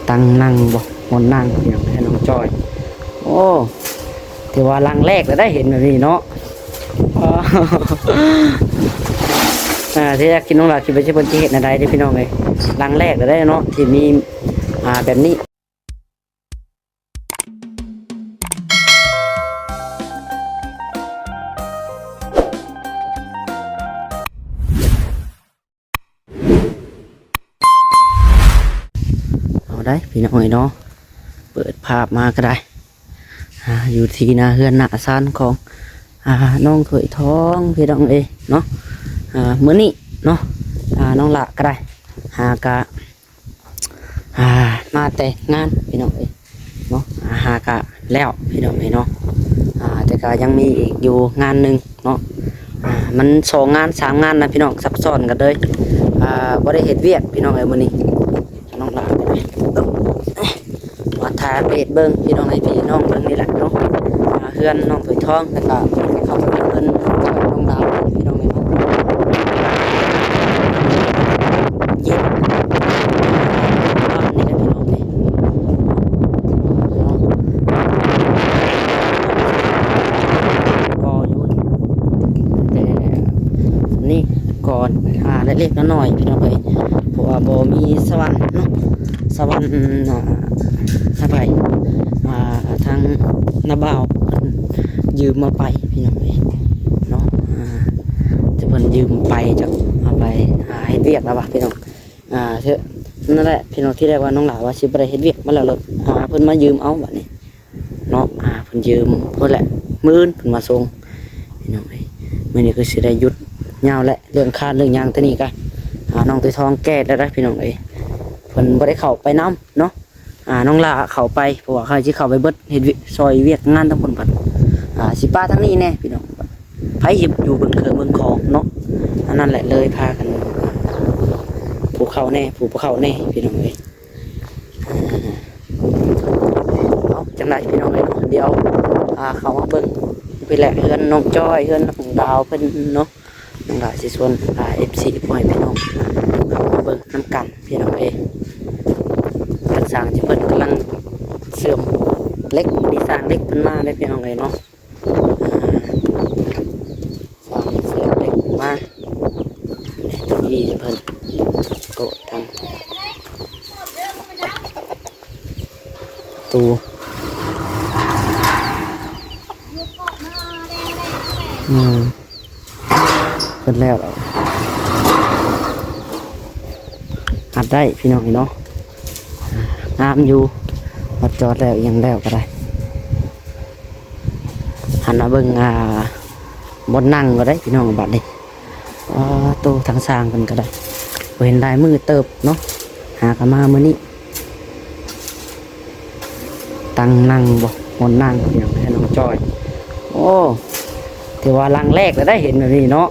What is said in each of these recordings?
ຕັ່ງນັ່ງບໍ່ ບ່ອນນັ່ງ ພີ່ນ້ອງ ໃຫ້ນ້ອງຈ້ອຍ. ໂອ້ ຖືວ່າຫຼັງແລກແລ້ວໄດ໋ ເຫັນແບບນີ້ເນາະ. ອ່າ ທີ່ແລກຄິດ ນ້ອງຫຼ້າຄິດວ່າຊິ ເພິ່ນຊິເຮັດແນວໃດເດ້ ພີ່ນ້ອງເອີຍ. ຫຼັງແລກແລ້ວໄດ໋ເນາະ ທີ່ມີ ອ່າ ແບບນີ້. ເອົາໄດ໋ ພີ່ນ້ອງເອີຍເນາະ ເປີດພາບມາກໍໄດ້ ອ່າ ຢູ່ທີ່ໜ້າເຮືອນໜ້າຊານຂອງ ອ່າ ນ້ອງຖ້ວຍທອງ ພີ່ນ້ອງເອີຍເນາະ. ອ່າ ມື້ນີ້ເນາະ ອ່າ ນ້ອງຫຼ້າກໍໄດ້ ຫາກະ ອ່າ ມາແຕ່ງານ ພີ່ນ້ອງເອີຍເນາະ ອ່າ ຫາກະແລ້ວ ພີ່ນ້ອງເອີຍເນາະ. ອ່າ ແຕ່ກໍຍັງມີອີກຢູ່ງານໜຶ່ງເນາະ ອ່າ ມັນສອງງານສາມງານນະ ພີ່ນ້ອງ ຊັບຊ້ອນກັນເລີຍ. ອ່າ ບໍ່ໄດ້ເຮັດວຽກ ພີ່ນ້ອງເອີຍ ມື້ນີ້ ນ້ອງຫຼ້າ ມາຖ່າຍອັບເດດເບິ່ງ ພີ່ນ້ອງ ໃຫ້ພີ່ນ້ອງເບິ່ງນີ້ແຫຼະເນາະ ອ່າ ເຮືອນນ້ອງຖ້ວຍທອງ ແລ້ວກໍເຂົ້າໄປເບິ່ງເຮືອນນ້ອງດາວ ພີ່ນ້ອງເອີຍເນາະ. ເຢັນ ນີ້ແຫຼະ ພີ່ນ້ອງເອີຍເນາະ ກໍຢູ່ ແຕ່ນີ້ກ່ອນ ອ່າ ເລັກໆນ້ອຍໆ ພີ່ນ້ອງເອີຍ ເພາະວ່າບໍ່ມີສະຫວ່ານເນາະ ສະຫວ່ານ ອ່າ ໃຜ ອ່າ ທາງນ້າບ່າວເພິ່ນຢືມມາໄປ ພີ່ນ້ອງເອີຍເນາະ. ອ່າ ຈະເພິ່ນຢືມໄປ ຈະເອົາໄປ ອ່າ ເຮັດວຽກແລ້ວວະ ພີ່ນ້ອງ. ອ່າ ເທື່ອນັ້ນແຫຼະ ພີ່ນ້ອງ ທີ່ແລກວ່ານ້ອງຫຼ້າວ່າຊິບໍ່ໄດ້ເຮັດວຽກມາແລ້ວ ແລ້ວ ອ່າ ເພິ່ນມາຢືມເອົາບັດນີ້ ເນາະ. ອ່າ ເພິ່ນຢືມພຸ້ນແຫຼະ ມື້ອື່ນເພິ່ນມາສົ່ງ ພີ່ນ້ອງເອີຍ. ມື້ນີ້ຄືຊິໄດ້ຢຸດຍາວແຫຼະ ເລື່ອງຄານເລື່ອງຫຍັງ. ແຕ່ນີ້ກະ ອ່າ ນ້ອງຖ້ວຍທອງແກ້ແລ້ວນະ ພີ່ນ້ອງເອີຍ ເພິ່ນບໍ່ໄດ້ເຂົ້າໄປນຳເນາະ. ອ່າ ນ້ອງຫຼ້າເຂົ້າໄປ ເພາະວ່າຂ້ອຍຊິເຂົ້າໄປເບິດ ເຮັດວຽກ ຊ່ອຍວຽກງານທາງພຸ້ນບັດ ອ່າ ຊິປະທາງນີ້ແດ່ ພີ່ນ້ອງ. ໃຜຊິຢູ່ເບິ່ງເຄື່ອງເບິ່ງຂອງເນາະ ອັນນັ້ນແຫຼະ ເລີຍພາກັນ ຜູ້ເຂົ້າແດ່ ຜູ້ບໍ່ເຂົ້າແດ່ ພີ່ນ້ອງເອີຍ. ເອົາ ຈັ່ງໃດ ພີ່ນ້ອງເອີຍ ດຽວ ອ່າ ເຂົ້າມາເບິ່ງ ພີ້ແຫຼະ ເຮືອນນ້ອງຈ້ອຍ ເຮືອນນ້ອງດາວເພິ່ນເນາະ. ນ້ອງດາວຊິຊວນ ອ່າ ເອັຟຊີ ພໍ່ແມ່ພີ່ນ້ອງ ເຂົ້າມາເບິ່ງນຳກັນ ພີ່ນ້ອງເອີຍ. ທາງຊ່າງທີ່ເພິ່ນກຳລັງເຊື່ອມເຫຼັກ ມີຊ່າງເຫຼັກເພິ່ນມາເດ້ ພີ່ນ້ອງເອີຍເນາະ. ອ່າ ສາມເສຍເຫຼັກມາ ນີ້ເພິ່ນໂຕະທາງປະຕູ ອືມ ເພິ່ນແລ້ວ ອັດໄດ້ພີ່ນ້ອງເນາະ. ອ່າ ງາມຢູ່ ຮອດຈອດແລ້ວ ອີ່ຫຍັງແລ້ວກໍໄດ້. ຫັນມາເບິ່ງ ອ່າ ບ່ອນນັ່ງກໍໄດ້ພີ່ນ້ອງ ບັດນີ້. ອໍ ໂຕ ທາງຊ່າງເພິ່ນກໍໄດ້ ບໍ່ເຫັນຫຼາຍມື້ເຕີບເນາະ ຫາກໍມາມື້ນີ້. ຕັ່ງນັ່ງບໍ່ ບ່ອນນັ່ງພີ່ນ້ອງ ໃຫ້ນ້ອງຈ້ອຍ. ໂອ້ ຖືວ່າຫຼັງແລກແລ້ວໄດ້ເຫັນແບບນີ້ເນາະ.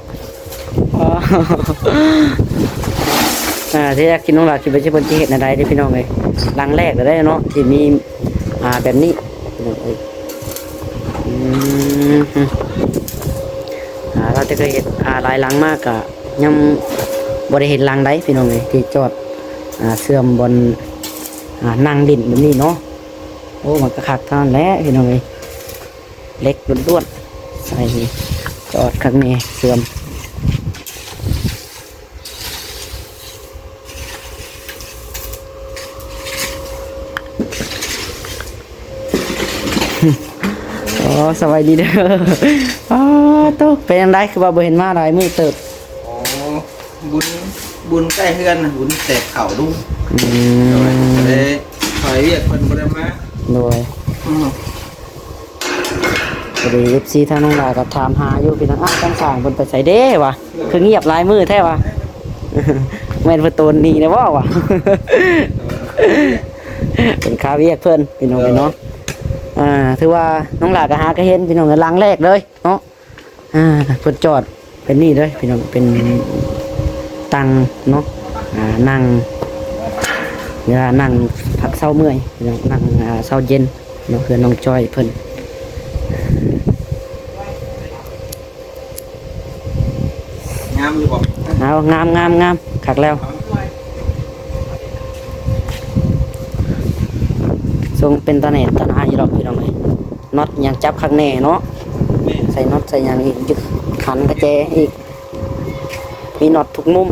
ອ່າ ທີ່ແລກຄິດ ນ້ອງຫຼ້າຄິດວ່າຊິ ເພິ່ນຊິເຮັດແນວໃດເດ້ພີ່ນ້ອງເອີຍ. ຫຼັງແລກແລ້ວໄດ້ເນາະ ທີ່ມີ ອ່າ ແບບນີ້ພີ່ນ້ອງເອີຍ. ອືມ ອ່າ ເຮົາແຕ່ເຄີຍເຮັດ ອ່າ ຫຼາຍຫຼັງມາກະຍັງບໍ່ໄດ້ເຫັນຫຼັງໃດພີ່ນ້ອງເອີຍ ທີ່ຈອດ ອ່າ ເຊື່ອມບ່ອນ ອ່າ ນັ່ງຫຼິ້ນແບບນີ້ເນາະ. ໂອ້ ມັນກະຄັກເທົ່ານັ້ນແຫຼະພີ່ນ້ອງເອີຍ. ເຫຼັກລ້ວນໆ ໃສ່ ຈອດຄັກແນ່ ເຊື່ອມ. ໂອ້ ສະບາຍດີເດີ. ອ້າ ໂຕ ເປັນຈັ່ງໃດ ຄືວ່າບໍ່ເຫັນມາຫຼາຍມື້ເຕີບ? ໂອ້ ບຸນ ບຸນໃກ້ເຮືອນນະ ບຸນແຕກເຂົ້າລຸງ. ອືມ ໂດຍ ກໍເລີຍຊ່ອຍວຽກເພິ່ນບໍ່ໄດ້ມາ. ໂດຍ ອືມ ພໍດີ ເອັຟຊີ ທາງນ້ອງຫຼ້າກໍຖາມຫາຢູ່ພີ່ນ້ອງ. ອ້າວ ທາງຊ່າງເພິ່ນໄປໃສເດ້ວະ ຄືງຽບຫຼາຍມື້ແທ້ວະ? ແມ່ນເພິ່ນໂຕນໜີແລ້ວບໍ່ວະ? ເປັນຄາວຽກເພິ່ນພີ່ນ້ອງເອີຍເນາະ. ອ່າ ຖືວ່ານ້ອງຫຼ້າກໍຫາກໍເຫັນພີ່ນ້ອງ ຫຼັງແລກເລີຍເນາະ. ອ່າ ເພິ່ນຈອດເປັນນີ້ເດີພີ່ນ້ອງ ເປັນຕັ່ງເນາະ ອ່າ ນັ່ງ ເວລານັ່ງພັກເຊົາເມື່ອຍພີ່ນ້ອງ ນັ່ງ ອ່າ ເຊົາເຢັນເນາະ ເຮືອນນ້ອງຈ້ອຍເພິ່ນ. ງາມຢູ່ບໍ່? ເອົາ ງາມ ງາມ ງາມ ຄັກແລ້ວ. ຊົງເປັນຕາແໜ້ນຕາໜາຢູ່ດອກພີ່ນ້ອງເອີຍ. ນັອດຫຍັງຈັບຄັກແນ່ເນາະ. ແມ່ນ. ໃສ່ນັອດໃສ່ຫຍັງອີກ ຄັນກະແຈອີກ. ມີນັອດທຸກມຸມ.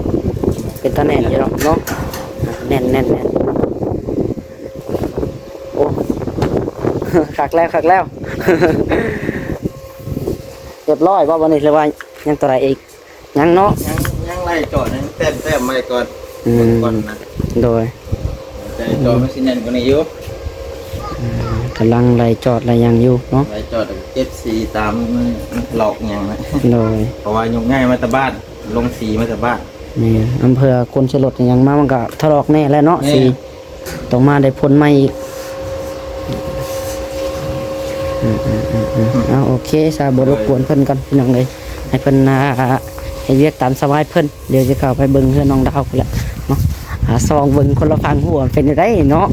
ເປັນຕາແໜ້ນຢູ່ດອກເນາະ. ອ່າ ແໜ້ນໆໆ. ໂອ້ ຄັກແລ້ວ ຄັກແລ້ວ. ຮຽບຮ້ອຍບໍ່ບັດນີ້ ຫຼືວ່າຍັງຕົວໃດອີກ? ຍັງເນາະ. ຍັງ ຍັງໄລ່ຈອດ ຍັງແຕ້ມ ແຕ້ມໄວ້ກ່ອນ. ອືມ ເບິ່ງກ່ອນນະ. ໂດຍ. ແຕ່ຈອດມັນຊິແໜ້ນກວ່ານີ້ຢູ່. ອືມ ກຳລັງໄລ່ຈອດໄລ່ຫຍັງຢູ່ເນາະ. ໄລ່ຈອດເກັບສີຕາມຫຼອກຫຍັງນະ. ໂດຍ. ເພາະວ່າຍົກຍ້າຍມາແຕ່ບ້ານ ລົງສີມາແຕ່ບ້ານ. ແມ່ນ. ອາ ເພື່ອຄົນໃຊ້ລົດຫຍັງມາ ມັນກະຖະຫຼອກແນ່ແຫຼະເນາະ. ແມ່ນ. ສີ ຕ້ອງມາໄດ້ພົ່ນໃໝ່ອີກ. ອືມໆໆໆ ເອົາ ໂອເຄຊະ ບໍ່ລົບກວນເພິ່ນກ່ອນພີ່ນ້ອງເອີຍ. ໃຫ້ເພິ່ນ ອ່າ ເຮັດວຽກຕາມສະບາຍເພິ່ນ. ດຽວຊິເຂົ້າໄປເບິ່ງເຮືອນນ້ອງດາວພຸ້ນແຫຼະເນາະ. ອ່າ ສ່ອງເບິ່ງຄົນລະຝັ່ງຫົວເປັນຈັ່ງໃດເນາະ.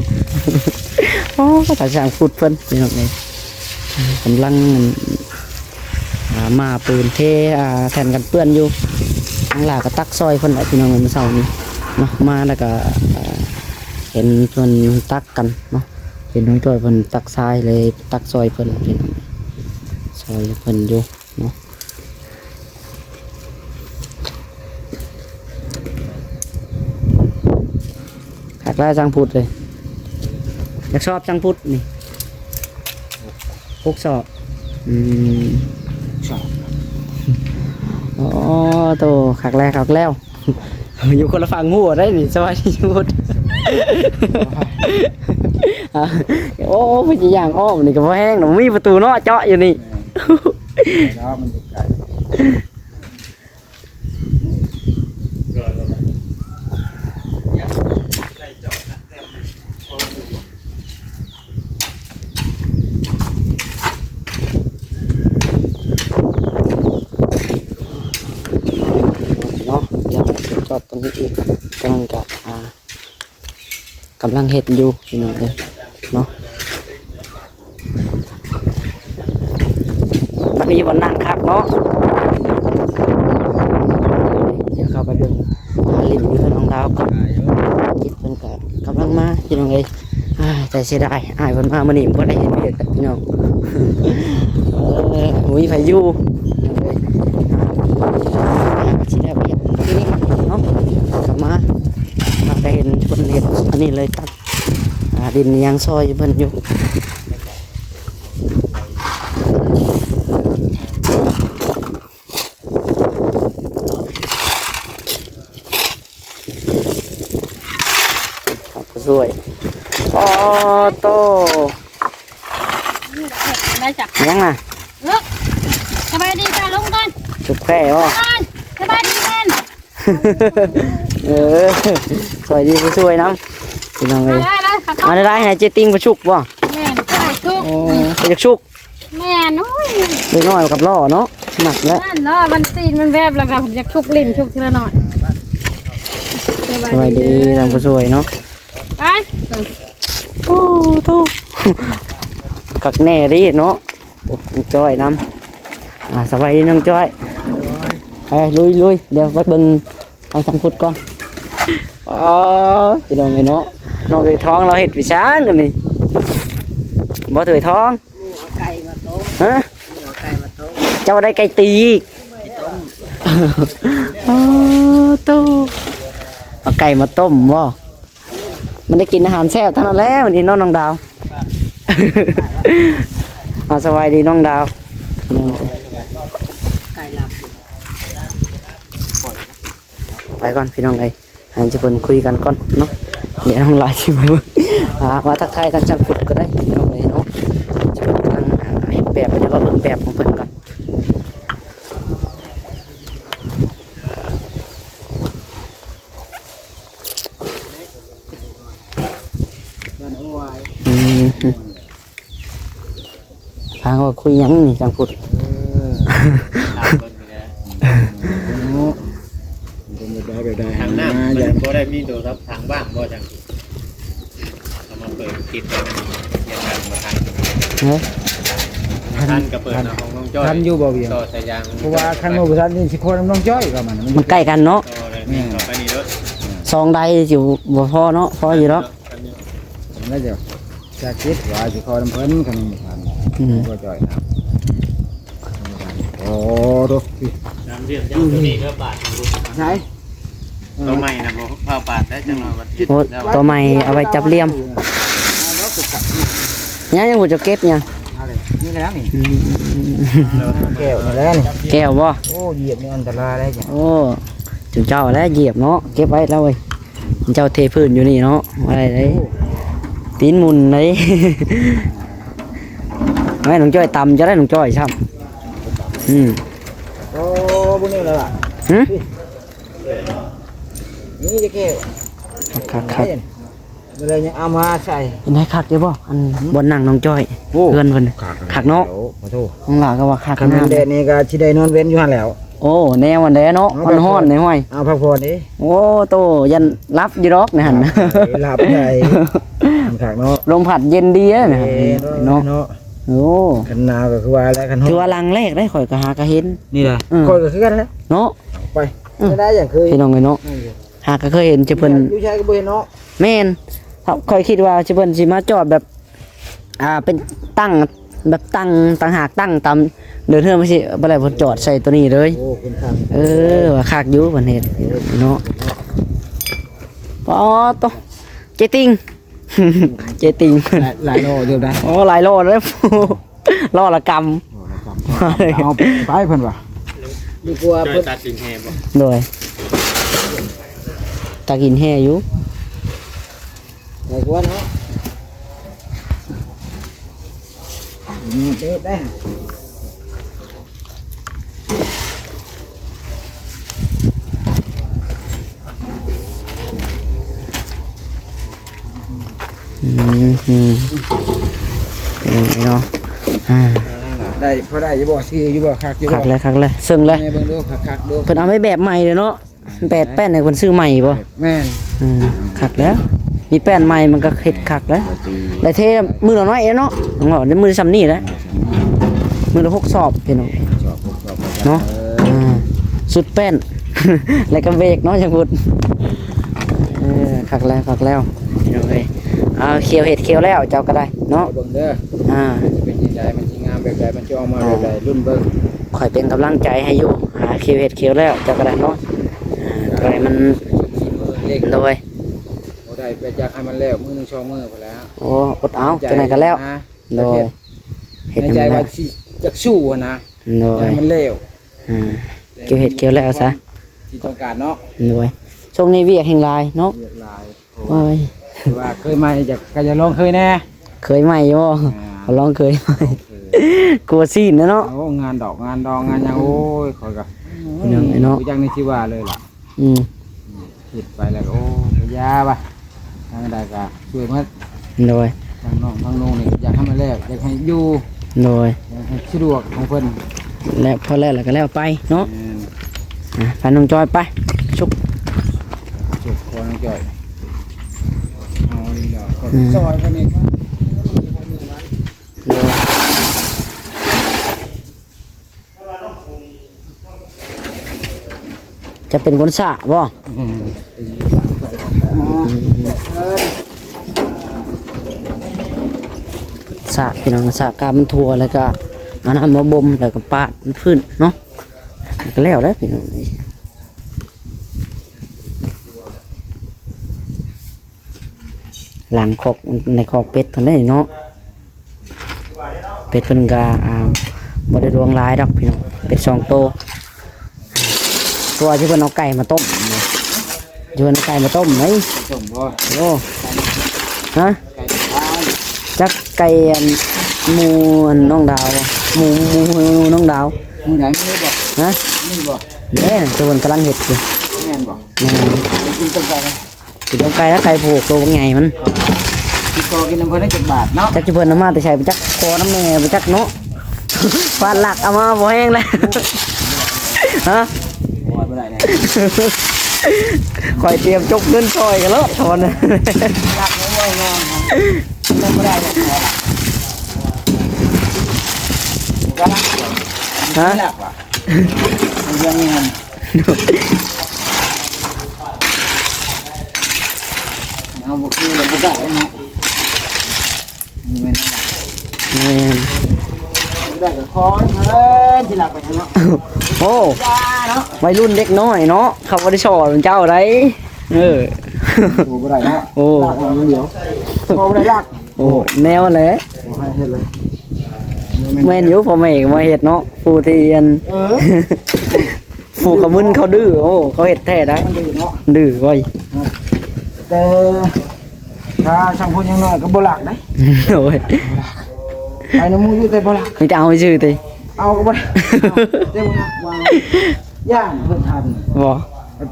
ໂອ້ ຕາຊ່າງພຸດເພິ່ນພີ່ນ້ອງເອີຍ. ກຳລັງ ອ່າ ມາປູນເທ ອ່າ ແຜ່ນກັນເປື້ອນຢູ່. ທາງຫຼ້າກໍຕັກຊ່ອຍເພິ່ນແຫຼະພີ່ນ້ອງເອີຍ ມື້ເຊົ້ານີ້ເນາະ. ມາແລ້ວກໍ ອ່າ ເຫັນເພິ່ນຕັກກັນເນາະ. ເຫັນນ້ອງຈ້ອຍເພິ່ນຕັກຊາຍ ເລີຍຕັກຊ່ອຍເພິ່ນພີ່ນ້ອງ ຊ່ອຍເພິ່ນຢູ່ເນາະ. ຄັກຫຼາຍຊ່າງພຸດເລີຍ. ຈັກສອບຊ່າງພຸດນີ້? ຫົກສອບ. ອືມ ສອບ. ໂອ້ ໂຕ ຄັກແລ້ວ ຄັກແລ້ວ. ຢູ່ຄົນລະຝັ່ງຫົວໄດ໋ນີ້. ສະບາຍດີພຸດ. ໂອ້ ເພິ່ນຊິຍ່າງອ້ອມນີ້ກໍບໍ່ແຮງດອກ ມີປະຕູເນາະ ເຈາະຢູ່ນີ້. ແມ່ນ ເນາະ ມັນຢູ່ໄກ. ເນາະ ດຽວຈອດຕົງນີ້ອີກ ຕົງນັ້ນກະ ອ່າ ກຳລັງເຮັດຢູ່ພີ່ນ້ອງເອີຍເນາະ. ມັນມີບ່ອນນັ່ງຄັກເນາະ. ດຽວເຂົ້າໄປເບິ່ງ ຫຼິ້ນຢູ່ເຮືອນນ້ອງດາວກ່ອນ. ຈິດເພິ່ນກະກຳລັງມາພີ່ນ້ອງເອີຍ. ອ້າຍ ແຕ່ເສຍດາຍ ອ້າຍເພິ່ນມາມື້ນີ້ບໍ່ໄດ້ເຮັດວຽກພີ່ນ້ອງ. ເອີ ບໍ່ມີໃຜຢູ່ ຊິໄດ້ວຽກທີ່ນີ້ເນາະ. ກັບມາ ມາກໍເຫັນເພິ່ນເຮັດອັນນີ້ເລີຍ ຕັກ ອ່າ ດິນຫຍັງຊ່ອຍເພິ່ນຢູ່. ຜູ້ຊ່ວຍ ອໍ ໂຕ ໄດ້ຈ້ະ ຫຍັງນະ? ເອີ ສະບາຍດີຈ້ະ ລົງກ່ອນ ຊຸບແຄ່ບໍ່? ສະບາຍດີແມ່ນ. ເອີ ສະບາຍດີຜູ້ຊ່ວຍນຳ ພີ່ນ້ອງເອີຍ. ມາໄດ້ ມາໄດ້ ໃຫ້ເຈຕິ່ງໄປຊຸກບໍ່? ແມ່ນ ໄປຊຸກ. ໂອ້ ໄປຢາກຊຸກ. ແມ່ນ. ໂອ້ຍ ເດັກນ້ອຍກັບລໍ້ເນາະ ໜັກແລ້ວ ນັ້ນເນາະ. ມັນຕີນມັນແວບ ແລ້ວກໍຢາກຊຸກຫຼິ້ນ ຊຸກທີລະໜ້ອຍ. ສະບາຍດີ ສະບາຍດີທາງຜູ້ຊ່ວຍເນາະ. ໄປ. ໂອ້ໂຕ ຄັກແນ່ເດ້ເນາະ. ໂອ້ ນ້ອງຈ້ອຍນຳ. ອ່າ ສະບາຍດີນ້ອງຈ້ອຍ. ໄປ ລຸຍໆ ດຽວໄປເບິ່ງທາງທາງພຸດກ່ອນ. ອໍ ພີ່ນ້ອງເອີຍເນາະ ນ້ອງເອີຍທອງລາວເຮັດວິຊາອັນນີ້ ບໍ່ເອີຍທອງ. ເອົາໄກ່ມາຕົ້ມ. ຮະ? ເອົາໄກ່ມາຕົ້ມ. ເຈົ້າໄດ້ໄກ່ຕີອີກ. ໄກ່ຕົ້ມ. ອໍ ໂຕ ເອົາໄກ່ມາຕົ້ມບໍ່? ມັນໄດ້ກິນອາຫານແຊບເທົ່ານັ້ນແຫຼະ ມື້ນີ້ເນາະນ້ອງດາວ. ເອົາ ສະບາຍດີນ້ອງດາວ. ໄກ່ລຳ ໄປກ່ອນພີ່ນ້ອງເອີຍ ໃຫ້ເພິ່ນຄຸຍກັນກ່ອນເນາະ. ດຽວນ້ອງລາຍຊິມາເບິ່ງ ອ່າ ມາທັກທາຍທາງຊ່າງພຸດກໍໄດ້ພີ່ນ້ອງເອີຍເນາະ. ຊິເບິ່ງທາງ ອ່າ ເຮັດແບບ ດຽວເບິ່ງແບບຂອງເພິ່ນກ່ອນ. ບ້ານໂອ້ວາຍ. ອືມ ທາງວ່າຄຸຍຫຍັງນີ້ຈັ່ງພຸດ. ເອີ ເນາະ ເປັນແບບໃດແບບໃດ ທາງນ້ຳມັນບໍ່ໄດ້ມີໂທລະສັບທາງບ້ານບໍ່ຈັ່ງ ເອົາມາເປີດຄລິບກັນ ຮະ? ທັນ ທັນກໍເປີດເນາະ ຂອງນ້ອງຈ້ອຍ ທັນຢູ່ບໍ່ວຽງ ຕໍ່ສາຍຢາງ ເພາະວ່າຄັນວ່າບໍ່ທັນນີ້ຊິຂໍນຳນ້ອງຈ້ອຍກໍມັນ ມັນໃກ້ກັນເນາະ. ແມ່ນ ເຂົ້າໄປນີ້ເດີ ສອງໃດຊິບໍ່ພໍເນາະ ພໍຢູ່ດອກ. ແລ້ວເຈົ້າ ຈະຄິດວ່າຊິຂໍນຳເພິ່ນ ຄັນບໍ່ທັນ ອືມ ບໍ່ຈ່ອຍນຳ. ໂອ້ໂຕ ນ້ຳເດືອດເຈົ້າໂຕນີ້ເດີ ບາດ ໃສ ໂຕໃໝ່ນະ ບໍ່ພາບາດໄດ້ ຈັກໜ່ອຍວ່າ ໂອ້ ໂຕໃໝ່ເອົາໄວ້ຈັບຫຼ່ຽມ. ຍັງ ຍັງບໍ່ຈະເກັບຫຍັງ ນີ້ແຫຼະນີ້ ອືມ ແກ້ວນີ້ແຫຼະນີ້ ແກ້ວບໍ່? ໂອ້ ຢຽບນີ້ອັນຕະລາຍເດ້. ໂອ້ ຈຸເຈົ້າແຫຼະຢຽບເນາະ ເກັບໄວ້ລະເວີຍ. ເຈົ້າເທພື້ນຢູ່ນີ້ເນາະ ບໍ່ໄດ້ເດ້ ຕີນໝຸ່ນເດ້. ແມ່ນນ້ອງຈ້ອຍຕຳຈະໄດ້ ນ້ອງຈ້ອຍຊ້ຳ. ອືມ ໂອ້ ບໍ່ນີ້ແຫຼະ ຫຶ ນີ້ຈະແກ້ວ ຄັກໆ ບໍ່ໄດ້ຍັງເອົາມາໃສ່. ເປັນໄດ້ຄັກຢູ່ບໍ່ ອັນ ຫຶ ບ່ອນນັ່ງນ້ອງຈ້ອຍ? ໂອ້ ເຮືອນເພິ່ນຄັກເນາະ. ໂອ້ ຂອໂທດ ນ້ອງຫຼ້າກໍວ່າຄັກ ຄັນແມ່ນແດດນີ້ກໍຊິໄດ້ນອນເວັນຢູ່ຫັ້ນແຫຼ້ວ. ໂອ້ ແນວອັນໃດເນາະ ເອົາ ຮ້ອນໆ ນີ້ຫ້ວຍ ເອົາພັກຜ່ອນເດ້. ໂອ້ໂຕ ຢ້ານຫຼັບຢູ່ດອກໃນຫັ້ນ ຫຼັບໃດ ຄັກເນາະ ລົມພັດເຢັນດີເດ້ ເອີ ເນາະ ເນາະ. ໂອ້ ຄັນໜາວກໍຄືວ່າແຫຼະ ຄັນຮ້ອນ ຖືວ່າຫຼັງແລກໄດ໋ ຂ້ອຍກໍຫາກະເຫັນນີ້ແຫຼະ. ເອີ ຂ້ອຍກໍຄືກັນແຫຼະເນາະ ໄປ ເອີ ໄດ້ຢ່າງຄື ພີ່ນ້ອງເອີຍເນາະ ຫາກະເຄີຍເຫັນ ຈະເພິ່ນຢູ່ໃສກໍບໍ່ເຫັນເນາະ. ແມ່ນ ຂ້ອຍຄິດວ່າຈະເພິ່ນຊິມາຈອດແບບ ອ່າ ເປັນຕັ້ງ ແບບຕັ້ງ ຕ່າງຫາກ ຕັ້ງຕາມເດີ່ນເຮືອນ ບໍ່ຊິ ບໍ່ໄດ້ ເພິ່ນຈອດໃສ່ໂຕນີ້ເລີຍ. ໂອ້ ເປັນຄັກ ເອີ ວ່າຄັກຢູ່ ເພິ່ນເຮັດເນາະ. ປາດໂຕ ເຈຕິງ ເຈຕິງ ຫຼາຍ ຫຼາຍລໍ້ຢູ່ໄດ໋. ໂອ້ ຫຼາຍລໍ້ເດ້ ລໍ້ລະກຳ ລໍ້ລະກຳ ເອົາໄປເພິ່ນວ່າ ດີກວ່າເພິ່ນຕັກຫີນແຮ່ບໍ່? ໂດຍ ຕັກຫີນແຮ່ຢູ່. ໄດ້ກວ່າເນາະ ເອີ ໄດ້ ອືມ ອືມ ເນາະ ອ່າ ໄດ້ ພໍໄດ້ຢູ່ບໍ່? ຊື່ຢູ່ບໍ່? ຄັກຢູ່ບໍ່? ຄັກແລ້ວ ຄັກແລ້ວ ເຊິ່ງແລ້ວ ເບິ່ງດູ ຄັກໆດູ ເພິ່ນເອົາໄວ້ແບບໃໝ່ເລີຍເນາະ. ແປດແປ້ນໃຫ້ເພິ່ນຊື້ໃໝ່ບໍ່? ແມ່ນ ເອີ ຄັກແລ້ວ ມີແປ້ນໃໝ່ມັນກໍເຮັດຄັກແລ້ວ. ໄດ້ເທມື້ລະໜ້ອຍເອເນາະ ເນາະ ໄດ້ມື້ຊ່ຳນີ້ແຫຼະ ມື້ລະຫົກສອບພີ່ນ້ອງ ເນາະ. ເອີ ອ່າ ສຸດແປ້ນ ແລ້ວກໍເບຣກເນາະ ຢ່າງພຸດ. ເອີ ຄັກແລ້ວ ຄັກແລ້ວ ພີ່ນ້ອງເອີຍ. ອ່າ ຂຽວເຫັດຂຽວແລ້ວ ເຈົ້າກໍໄດ້ເນາະ ເບິ່ງເດີ ອ່າ ຈະເປັນຈັ່ງໃດ ມັນຊິງາມແບບໃດ ມັນຈະອອກມາແບບໃດ ລຸ້ນເບິ່ງ. ຂ້ອຍເປັນກຳລັງໃຈໃຫ້ຢູ່ ຫາຂຽວເຫັດຂຽວແລ້ວ ເຈົ້າກໍໄດ້ເນາະ. ອ່າ ກໍໃຫ້ມັນ ໂດຍ ບໍ່ໄດ້ໄປຈັກໃຫ້ມັນແລ້ວ ມື້ໜຶ່ງສອງມື້ພຸ້ນແຫຼະ. ໂອ້ ອົດເອົາ ຈັ່ງໃດກໍແລ້ວ ໂດຍ ໃນໃຈວ່າຊິຈັກສູ້ຫັ້ນນະ ໂດຍ ຢາກໃຫ້ມັນແລ້ວ ອ່າ ຂຽວເຫັດຂຽວແລ້ວຊະ ທີ່ຕ້ອງການເນາະ ໂດຍ. ຊ່ວງນີ້ວຽກແຮ່ງຫຼາຍເນາະ ວຽກຫຼາຍ ໂອ້ຍ ຄືວ່າເຄີຍໃໝ່ ຢາກ ກໍຢາກລອງເຄີຍແດ່ ເຄີຍໃໝ່ຢູ່ ອ່າ ກໍລອງເຄີຍໃໝ່ ລອງເຄີຍ ກົວຊີ້ນນະເນາະ. ໂອ້ ງານດອກງານດອງງານຫຍັງ ອືມ ໂອ້ຍ ຂ້ອຍກໍ ພີ່ນ້ອງເອີຍເນາະ ບໍ່ຈັກນີ້ຊິວ່າເລີຍລະ ອືມ ເຮັດໄປແລ້ວກໍ ໂອ້ ກໍຢ່າວ່າ ທາງໃດກໍຊ່ວຍໝົດ ໂດຍ ທາງນ້ອງທາງລຸງນີ້ຢາກໃຫ້ມັນແລ້ວ ຢາກໃຫ້ຢູ່ ໂດຍ ຢາກໃຫ້ສະດວກຂອງເພິ່ນ ແລ້ວພໍແລ້ວ ແລ້ວກໍແລ້ວໄປເນາະ ແມ່ນ ອ່ະ ໄປນ້ອງຈອຍໄປ ຊຸກ ຊຸກ ຂໍນ້ອງຈອຍ ເອົານີ້ດອກ ອືມ ຊອຍເພິ່ນນີ້ ໂດຍ. ຈະເປັນຄົນຊ້າບໍ່? ອືມ ຊ້າ ພີ່ນ້ອງ ຊ້າ ກາບມັນທົ່ວ ແລ້ວກະເອົານ້ຳມາບົ່ມ ແລ້ວກະປາດມັນຟື້ນເນາະ ແລ້ວກະແລ້ວແລ້ວ ພີ່ນ້ອງ. ຫຼັງຄອກ ໃນຄອກເປັດເພິ່ນເດ້ເນາະ ເປັດເພິ່ນກະ ອ່າ ບໍ່ໄດ້ຫຼວງຫຼາຍດອກພີ່ນ້ອງ ເປັດສອງໂຕ ຕົວທີ່ເພິ່ນເອົາໄກ່ມາຕົ້ມ ທີ່ເພິ່ນເອົາໄກ່ມາຕົ້ມໄດ໋ ຕົ້ມບໍ່? ໂອ້ ຮະ? ຈັກໄກ່ອັນ ໝູ່ອັນນ້ອງດາວ ໝູ່ ໝູ່ນ້ອງດາວ ໝູ່ໃດ ໝູ່ນີ້ບໍ່? ຮະ? ໝູ່ນີ້ບໍ່? ແມ່ນ ຕົວເພິ່ນກຳລັງເຮັດຢູ່ ແມ່ນບໍ່? ແມ່ນ ກິນຕົ້ມໄກ່ນະ ກິນຕົ້ມໄກ່ແລ້ວ ໄກ່ຜູກໂຕບັກໃຫຍ່ມັນ ຕິດຕໍ່ກິນນຳເພິ່ນໄດ້ຈັກບາດເນາະ ຈັກຊິເພິ່ນເອົາມາແຕ່ໃສ ບໍ່ຈັກ ຂໍນຳແມ່ບໍ່ຈັກເນາະ ຟາດຫຼັກເອົາມາບໍ່ແຮງແລ້ວ ຮະ ບໍ່ໄດ້ແລ້ວ ຂ້ອຍຕຽມຈົກເງິນຊ່ອຍກັນໂລດ ຄຳວ່ານັ້ນ ຫຼັກບໍ່ໄດ້ແລ້ວ ບໍ່ໄດ້ແລ້ວ ຮະ ເລື່ອງນີ້ຫັ້ນ ເຮົາບໍ່ຄື ເຮົາບໍ່ໄດ້ເນາະ ແມ່ນ ໄດ້ກໍຂໍເພິ່ນຊິລັກໄປເນາະ. ໂອ້ ຢ່າເນາະ ໄວລຸ້ນເດັກນ້ອຍເນາະ ເຂົາບໍ່ໄດ້ສອນເຈົ້າໃດ. ເອີ ໂອ້ ບໍ່ໄດ້ເນາະ. ໂອ້ ລັກເອົາຢ່າງດຽວ ບໍ່ໄດ້ລັກ. ໂອ້ ແນວແຫຼະ ບໍ່ໃຫ້ເຮັດເລີຍ. ແມ່ນຢູ່ ພໍ່ແມ່ກໍບໍ່ເຮັດເນາະ ຜູ້ທີ່ອັນ ເອີ ຜູ້ເຂົາມຶນເຂົາດື້ ໂອ້ ເຂົາເຮັດແທ້ໄດ໋ ມັນດື້ເນາະ ດື້ໄວ. ແຕ່ຖ້າຊ່າງຄົນຍັງນ້ອຍກໍບໍ່ລັກໄດ໋. ໂອ້ຍ ໄປນຳໝູ່ຢູ່ແຕ່ບໍ່ລັກ ມີແຕ່ເອົາຊື່ຕິ. ເອົາກໍບໍ່ໄດ້ ແຕ່ວ່າ ວ່າຢ້ານເພິ່ນທານບໍ່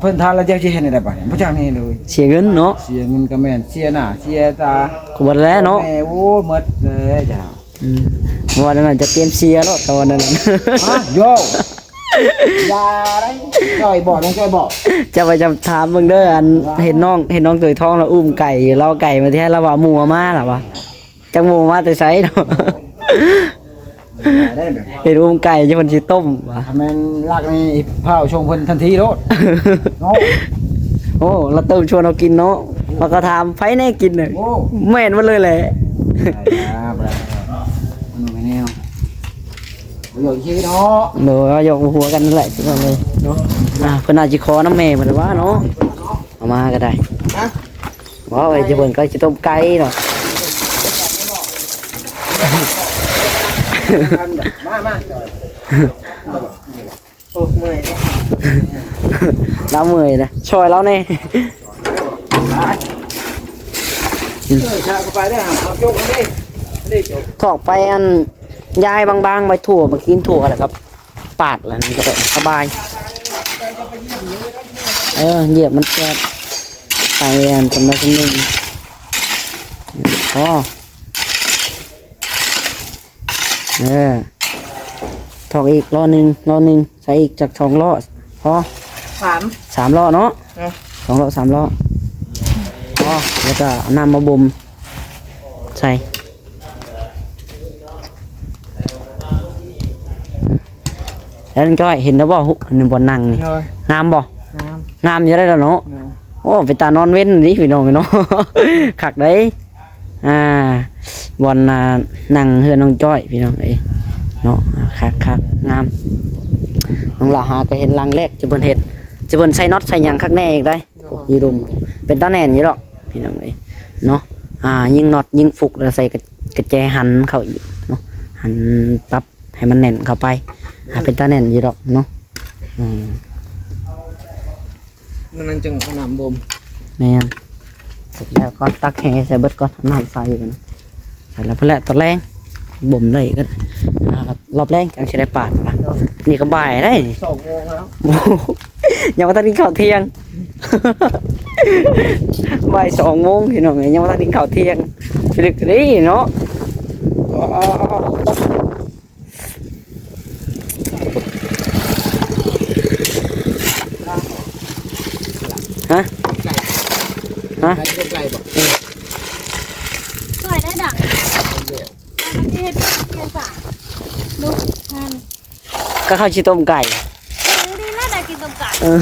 ເພິ່ນທານແລ້ວເຈົ້າຊິເຮັດແນວໃດບາດນີ້ ບໍ່ຈັກແນວເລີຍ. ເສຍເງິນເນາະ ເສຍເງິນກໍແມ່ນ ເສຍໜ້າເສຍຕາ ກໍໝົດແລ້ວເນາະ. ແມ່ ໂອ້ຍ ໝົດເລີຍຈ້າ. ອືມ ວ່ານັ້ນຈະເຕຍມເສຍໂລດຕອນນັ້ນ. ຮະ ໂຢ ຢ່າໄດ໋ ຈ້ອຍບໍ່ ນ້ອງຈ້ອຍບໍ່. ຈະໄປຈຳຖາມເບິ່ງເດີ ອັນ ວ່າ ເຫັນນ້ອງ ເຫັນນ້ອງໂຕຍທອງລາວອຸ້ມໄກ່ ລາວເອົາໄກ່ມາແທ້ ລາວວ່າໝູເອົາມາ ລາວວ່າ ຈັກໝູມາແຕ່ໃສເນາະ. ເຫັນອຸ້ມໄກ່ຢູ່ ເພິ່ນຊິຕົ້ມວ່າ ຖ້າແມ່ນລັກນີ້ ພ້າວສົ່ງເພິ່ນທັນທີໂລດເນາະ. ໂອ້ ລາວເຕີມຊວນເຮົາກິນເນາະ ລາວກໍຖາມໃຜແດ່ກິນນະ. ໂອ້ ແມ່ນໝົດເລີຍແຫຼະ. ໄດ້ ໄດ້ ໄດ້ ມັນແນວ ບໍ່ຢອກອີກເນາະ. ໂດຍ ຢອກຫົວກັນນັ້ນແຫຼະ ພີ່ນ້ອງເອີຍເນາະ. ອ່າ ເພິ່ນອາດຊິຂໍນຳແມ່ເພິ່ນວ່າເນາະ ເອົາມາກໍໄດ້. ຮະ ບໍ່ ໄວ້ຈະເບິ່ງ ກໍຊິຕົ້ມໄກ່ເນາະ. ມາ ມາ ໂອ້ ເມື່ອຍ ລາວເມື່ອຍນະ ຊ່ອຍລາວແດ່. ເອີ ຖ້າເຂົ້າໄປເດີ ເອົາໂຈກເດ້ ເດ້ໂຈກ ຖອກໄປອັນ ຢາຍບາງໆ ໄປທົ່ວ ມາກິນທົ່ວແລ້ວກໍປາດ ແລ້ວມັນກໍໄດ້ສະບາຍ. ເອີ ຢຽບມັນແຊບ ໄປອັນ ຈຳນວນໜຶ່ງ ພໍ. ເອີ ຖອກອີກລໍ້ໜຶ່ງ ລໍ້ໜຶ່ງ ໃສ່ອີກຈັກສອງລໍ້ ພໍ ສາມ ສາມລໍ້ເນາະ. ເອີ ສອງລໍ້ ສາມລໍ້ ພໍ. ແລ້ວກໍເອົານ້ຳມາບົ່ມໃສ່. ແລ້ວນ້ອງຈ້ອຍເຫັນແລ້ວບໍ່ ໃນບ່ອນນັ່ງນີ້? ໂດຍ ງາມບໍ່? ງາມ ງາມຢູ່ໄດ໋ລະເນາະ. ໂດຍ ໂອ້ ເປັນຕານອນເວັນນີ້ພີ່ນ້ອງເນາະ ຄັກເດ້. ອ່າ ບ່ອນ ອ່າ ນັ່ງເຮືອນນ້ອງຈ້ອຍພີ່ນ້ອງເອີຍເນາະ. ຄັກໆ ງາມ. ນ້ອງລາວຫາກໍເຫັນຫຼັງແລກ ຈະເພິ່ນເຮັດ ຈະເພິ່ນໃສ່ນັອດໃສ່ຫຍັງຄັກແນ່ອີກໄດ໋. ໂອ້ ຢູ່ລຸ່ມ ເປັນຕາແໜ້ນຢູ່ດອກພີ່ນ້ອງເອີຍເນາະ. ອ່າ ຍິງນັອດຍິງຟຸກ ແລ້ວໃສ່ກະ ກະແຈຫັນເຂົ້າອີກເນາະ ຫັນປັບໃຫ້ມັນແໜ້ນເຂົ້າໄປ. ອ່າ ເປັນຕາແໜ້ນຢູ່ດອກເນາະ. ອືມ ມັນ ມັນຈຶ່ງເອົານ້ຳບົ່ມ. ແມ່ນ ເສັດແລ້ວກໍຕັກແຫໃສ່ເບິດກ່ອນ ເອົານ້ຳໃສ່ກ່ອນ ໃສ່ແລ້ວພຸ້ນແຫຼະ ຕອນແລງບົ່ມໄດ້ກໍ ອ່າ ຮອບແລງຈັ່ງຊິໄດ້ປາດ. ນີ້ກໍບ່າຍແລ້ວ ສອງໂມງແລ້ວ ໂອ້ໂຫ ຍັງບໍ່ທັນກິນເຂົ້າທ່ຽງ ບ່າຍສອງໂມງພີ່ນ້ອງເອີຍ ຍັງບໍ່ທັນກິນເຂົ້າທ່ຽງ ລຶກເດ້ເນາະ. ຮະ ຮະ ໄກ່ບໍ່? ເອີ ຊ່ອຍໄດ້ດັງ ເຮັດເປັນສາ ລູກຫັ້ນ ກໍເຂົາຊິຕົ້ມໄກ່ ເອີ ດີແລ້ວໄດ້ກິນຕົ້ມໄກ່ ເອີ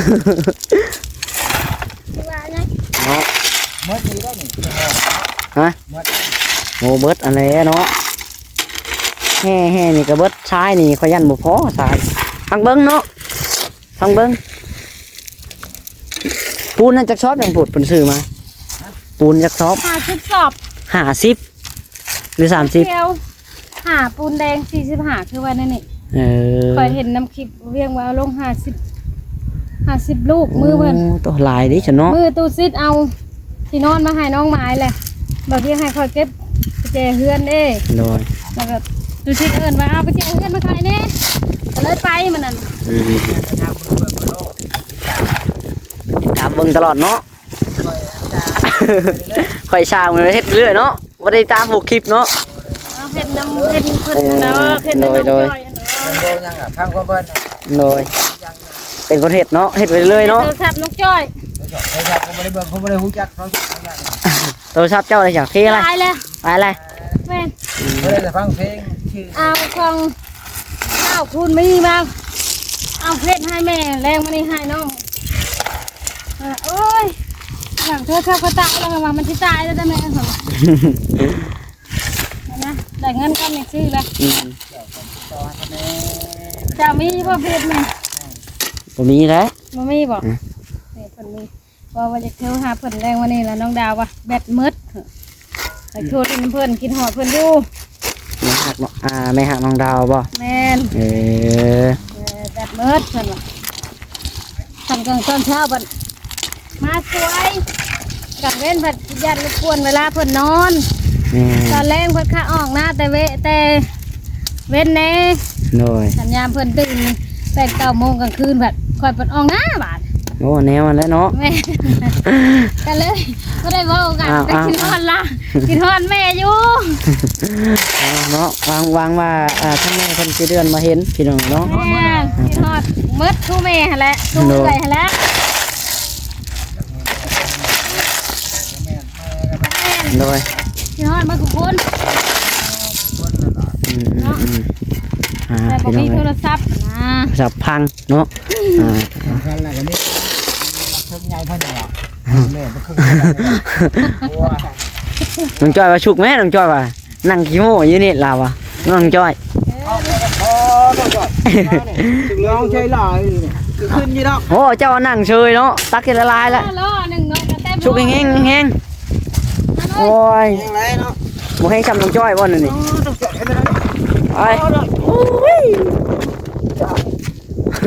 ຄືວ່າຫຍັງເນາະ. ໝົດນີ້ໄດ້ນີ້ ຮະ ໝົດ ໂອ້ ເບິດອັນແຫຼະເນາະ. ແຮ່ ແຮ່ນີ້ກໍເບິດ ຊາຍນີ້ຂ້ອຍຢ້ານບໍ່ພໍຊາຍ ຟັງເບິ່ງເນາະ ຟັງເບິ່ງ. ປູນນັ້ນຈັກຊອບ ຍັງໂພດເພິ່ນຊື້ມາ ປູນຈັກຊອບ? ຫ້າສິບຊອບ ຫ້າສິບ ຫຼື ສາມສິບ ແຖວ ຫ້າ ປູນແດງ ສີ່ສິບຫ້າ ຄືວ່າແນວນີ້. ເອີ ຂ້ອຍເຫັນນຳຄລິບວຽງວ່າເອົາລົງ ຫ້າສິບ ຫ້າສິບລູກ ມື້ເພິ່ນ ໂອ້ ໂຕຫຼາຍເດ້ຊັ້ນເນາະ. ມື້ຕູ້ຊິດເອົາທີ່ນອນມາໃຫ້ນ້ອງໝາຍແຫຼະ ບໍ່ວຽງໃຫ້ຂ້ອຍເກັບກະແຈເຮືອນເດ້. ໂດຍ ແລ້ວກໍຕູ້ຊິດເອີ້ນວ່າ ເອົາກະແຈເຮືອນມາຂາຍແດ່ ກໍເລີຍໄປມື້ນັ້ນ. ອືມ ຕາມເບິ່ງຕະຫຼອດເນາະ. ຂ້ອຍຊ່າງມັນເຮັດເລື້ອຍເນາະ ບໍ່ໄດ້ຕາມຫົວຄລິບເນາະ. ເອົາເຮັດນຳ ເຮັດເພິ່ນນະ ເອີ ເຮັດນຳ ໂດຍ ໂດຍ ນ້ອງຈ້ອຍຫັ້ນນະ. ໂດຍ ເປັນຄົນເຮັດເນາະ ເຮັດໄປເລື້ອຍເນາະ. ໂທລະສັບນ້ອງຈ້ອຍ ໂທລະສັບກໍບໍ່ໄດ້ເບິ່ງ ເຂົາບໍ່ໄດ້ຮູ້ຈັກ ເຂົາ ໂທລະສັບເຈົ້າໄດ້ຈັກເທລະ ຕາຍແລ້ວ ຕາຍແລ້ວ. ແມ່ນ ອືມ ບໍ່ໄດ້ແຕ່ຟັງເພງ ເອົາຂອງ ເອົາຄູນມີມາ ເອົາເຮັດໃຫ້ແມ່ ແລງມານີ້ໃຫ້ນ້ອງ. ເອີ ໂອ້ຍ ຫຼັງເທື່ອເຂົາກໍຕາຍແລ້ວ ວ່າມັນຊິຕາຍແລ້ວເດ້ແມ່ ນະ ໄດ້ ເງິນກໍມີຊື້ແລ້ວ. ອືມ ເຈົ້າມີບໍ່ເບດນີ້? ບໍ່ມີແຫຼະ. ບໍ່ມີບໍ່? ອືມ ນີ້ເພິ່ນມີ ເພາະວ່າຢາກໂທຫາເພິ່ນແລງມື້ນີ້ລະ ນ້ອງດາວວ່າແບັດໝົດ. ຢາກໂທຫຼິ້ນນຳເພິ່ນ ຄິດຮອດເພິ່ນຢູ່. ແມ່ຮັກເນາະ ອ່າ ແມ່ຮັກນ້ອງດາວບໍ່? ແມ່ນ. ເອີ ເອີ ແບັດໝົດເພິ່ນວ່າ ຄັນກາງຕອນເຊົ້າບັດມາຊ່ວຍ ກາງເວັນບັດຢ້ານລົບກວນເວລາເພິ່ນນອນ. ແມ່ນ. ຕອນແລງເພິ່ນຂະອອກນາແຕ່ເວ ແຕ່ເວັນແດ່. ໂດຍ. ຄັນຍາມເພິ່ນຕື່ນແປດເກົ້າໂມງກາງຄືນບັດຂ້ອຍເພິ່ນອອກນາບາດ. ໂອ້ ແນວນັ້ນແຫຼະເນາະ. ແມ່ນ. ກໍເລີຍບໍ່ໄດ້ເວົ້າກັນ. ອ້າວ ແຕ່ ອ້າວ ຄິດຮອດລະ ຄິດຮອດແມ່ຢູ່. ເອົາເນາະ ຫວັງ ຫວັງວ່າ ອ່າ ທາງແມ່ເພິ່ນຊິເດືອນມາເຫັນພີ່ນ້ອງເນາະ. ແມ່ນ ຄິດຮອດໝົດຄູ່ແມ່ຫັ້ນແຫຼະ ຄູ່ເອື້ອຍຫັ້ນແຫຼະ. ໂດຍ. ໂດຍ ຄິດຮອດໝົດທຸກຄົນ. ອືມ ເນາະ ອືມ ອືມ ອ່າ ແຕ່ບໍ່ມີ ພີ່ນ້ອງເອີຍ ໂທລະສັບນະ ໂທລະສັບພັງເນາະ. ອ່າ ສຳຄັນແລ້ວກໍມີ ເທິງໃຫຍ່ເພິ່ນນີ້ແຫຼະ ແມ່ບໍ່ຄືກັນ. ໂອ້ຍ ນ້ອງຈ້ອຍວ່າສຸກແມ້ ນ້ອງຈ້ອຍວ່າ ນັ່ງຂີ້ໂມ້ຢູ່ນີ້ລາວວ່າ ນ້ອງຈ້ອຍ. ເອີ ນ້ອງຈ້ອຍ ນ້ອງໃຊ້ຫຼາຍ ຄືຂຶ້ນຢູ່ດອກ. ໂອ້ ເຈົ້ານັ່ງເຊີຍເນາະ ຕັກເຮັດລະລາຍລະ. ເອີ ລໍໜຶ່ງເນາະ ກໍເຕັມ ສຸກແຮງໆ ແຮງໆ. ໂອ້ຍ ແຮງຫຼາຍເນາະ ບໍ່ແຮງຊ່ຳນ້ອງຈ້ອຍບໍ່ນັ້ນນີ້? ໂອ້ຍ ໂອ້ຍ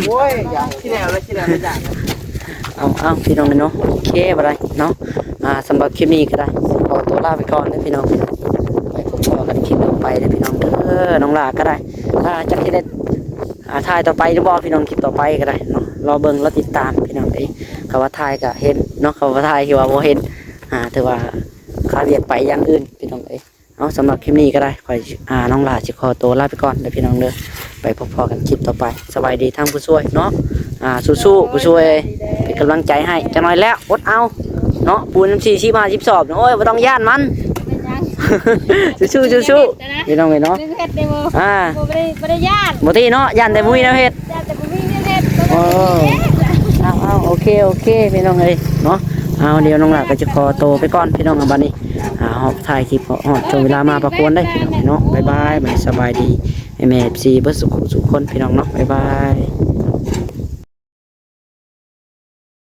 ໂອ້ຍ ຢ່າ ຂີ້ແຫຼວເລີຍ ຂີ້ແຫຼວເລີຍ ຢ່າ. ເອົາ ເອົາ ພີ່ນ້ອງເນາະ ໂອເຄ ບໍ່ໄດ້ເນາະ. ອ່າ ສຳລັບຄລິບນີ້ກໍໄດ້ ຂໍຕົວລາໄປກ່ອນເດີພີ່ນ້ອງ ໄປພົບພໍ້ກັນຄລິບຕໍ່ໄປເດີພີ່ນ້ອງເດີ. ນ້ອງຫຼ້າກໍໄດ້ ອ່າ ຈັກຊິໄດ້ ອ່າ ຖ່າຍຕໍ່ໄປຫຼືບໍ່ພີ່ນ້ອງ ຄລິບຕໍ່ໄປກໍໄດ້ເນາະ ລໍເບິ່ງລໍຕິດຕາມພີ່ນ້ອງເອີຍ. ຄຳວ່າຖ່າຍກໍເຫັນເນາະ ຄຳວ່າບໍ່ຖ່າຍຄືວ່າບໍ່ເຫັນ ອ່າ ຖືວ່າຄາວຽກໄປຢ່າງອື່ນພີ່ນ້ອງເອີຍ. ເອົາ ສຳລັບຄລິບນີ້ກໍໄດ້ ຂ້ອຍ ອ່າ ນ້ອງຫຼ້າຊິຂໍຕົວລາໄປກ່ອນເດີພີ່ນ້ອງເດີ ໄປພົບພໍ້ກັນຄລິບຕໍ່ໄປ. ສະບາຍດີທາງຜູ້ຊ່ວຍເນາະ ອ່າ ສູ້ໆ ຜູ້ຊ່ວຍເປັນກຳລັງໃຈໃຫ້. ຈັກໜ້ອຍແລ້ວ ອົດເອົາເນາະ ປູນສີ່ສິບ ຫ້າສິບສອບ ໂອ້ຍ ບໍ່ຕ້ອງຢ້ານມັນ ເປັນຫຍັງ ສູ້ໆ ສູ້ໆ ເຮັດນະ ພີ່ນ້ອງເອີຍເນາະ. ເຮັດໄດ້ບໍ່? ອ່າ ບໍ່ໄດ້ ບໍ່ໄດ້ຢ້ານ ບໍ່ຕິເນາະ ຢ້ານແຕ່ບໍ່ມີແນວເຮັດ ຢ້ານແຕ່ບໍ່ມີແນວເຮັດ. ເອີ ເອົາ ເອົາ ໂອເຄ ໂອເຄ ພີ່ນ້ອງເອີຍເນາະ. ເອົາ ດຽວນ້ອງຫຼ້າກໍຈະຂໍໂຕໄປກ່ອນພີ່ນ້ອງ ບັດນີ້ ອ່າ ຮອບຖ່າຍຄລິບ ຮອດຊ່ວງເວລາມາປະກວນໄດ້ພີ່ນ້ອງເນາະ. ບາຍບາຍ ບາຍ ສະບາຍດີແມ່ໆ ເອັຟຊີ ເບິດສຸຂູສຸຄົນພີ່ນ້ອງເນາະ ບາຍບາຍ.